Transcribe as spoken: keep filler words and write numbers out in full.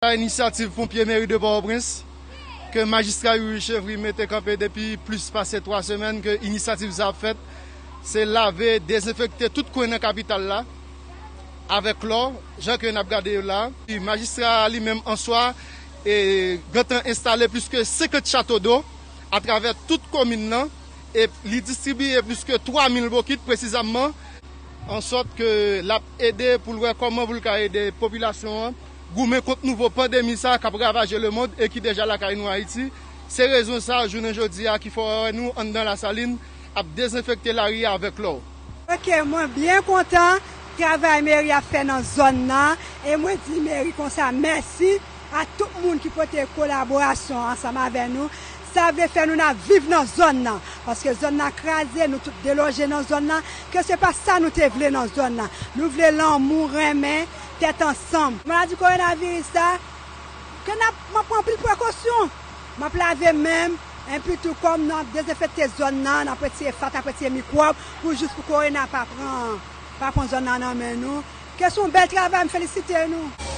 Sa inisyativ ponpye meri de Pòtoprens ke majistra Youri Chevry mete kanpe depi plis pase twa semèn ke inisyativ sa ap fèt, se lave, dezenfekte tout kwen nan kapital la avèk klò, jan ke n ap gade yo la. Majistra a li menm an swa e gentan enstale plis ke senkant chato do atravè tout komin nan e li distribiye plis ke twa mil bokit presizamman, an sòt ke l ap ede pou l wè kòman pou l ka ede popilasyon an goumen kont nouvo pandemi sa k ap ravaje lemonn e ki deja lakay nou Ayiti. Se rezon sa, jounen jodi a, ki fè w wè nou anndan Lasalin ap dezenfekte lari a avèk klò. Ok, mwen byen kontan travay meri ap fè nan zòn nan e mwen di meri konsa mèsi a tout moun ki pote kolaborasyon ansanm avè nou. Sa vle fè nou n ap viv nan zòn nan. Paske zòn nan kraze, nou tout deloje nan zòn nan. Ke se pa sa nou te vle nan zòn nan. Nou vle lanmou, renmen, tèt ansanm. Maladi kowonaviris la, ke n ap, m ap pran anpil prekosyon. M ap lave men m, enpi tou kòm n ap dezenfekte zòn nan, n ap retire fatra, ap retire mikwòb, pou jis pou kowona pa pran, pa pran zòn nan nan men nou. Ke se yon bèl travay, m felisite nou.